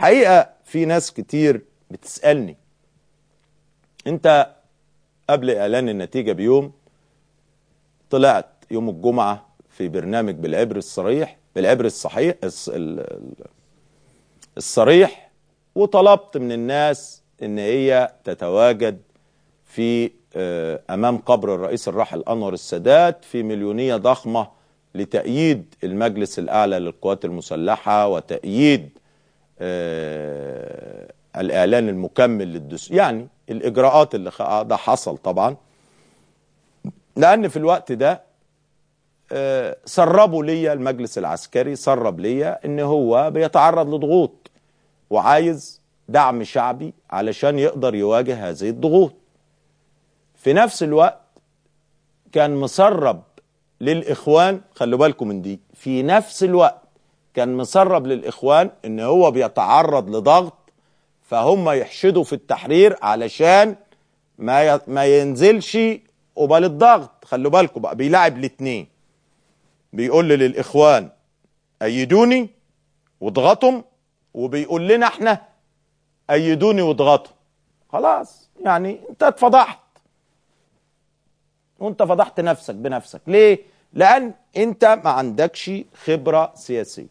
حقيقة في ناس كتير بتسألني، انت قبل اعلان النتيجة بيوم طلعت يوم الجمعة في برنامج بالعبر الصريح، بالعبر الصحيح الصريح، وطلبت من الناس ان هي تتواجد في امام قبر الرئيس الراحل انور السادات في مليونية ضخمة لتأييد المجلس الاعلى للقوات المسلحة وتأييد الاعلان المكمل للدستور، يعني الاجراءات اللي ده حصل طبعا، لان في الوقت ده سربوا ليا المجلس العسكري، سرب ليا ان هو بيتعرض لضغوط وعايز دعم شعبي علشان يقدر يواجه هذه الضغوط. في نفس الوقت كان مسرب للإخوان، خلوا بالكم من دي، في نفس الوقت كان مسرب للإخوان ان هو بيتعرض لضغط، فهم يحشدوا في التحرير علشان ما ينزلش قبال الضغط. خلوا بالكم بقى، بيلعب الاتنين، بيقول للإخوان أيدوني واضغطهم، وبيقول لنا احنا أيدوني واضغطوا. خلاص يعني انت اتفضحت، وانت فضحت نفسك بنفسك. ليه؟ لأن انت ما عندكش خبرة سياسية.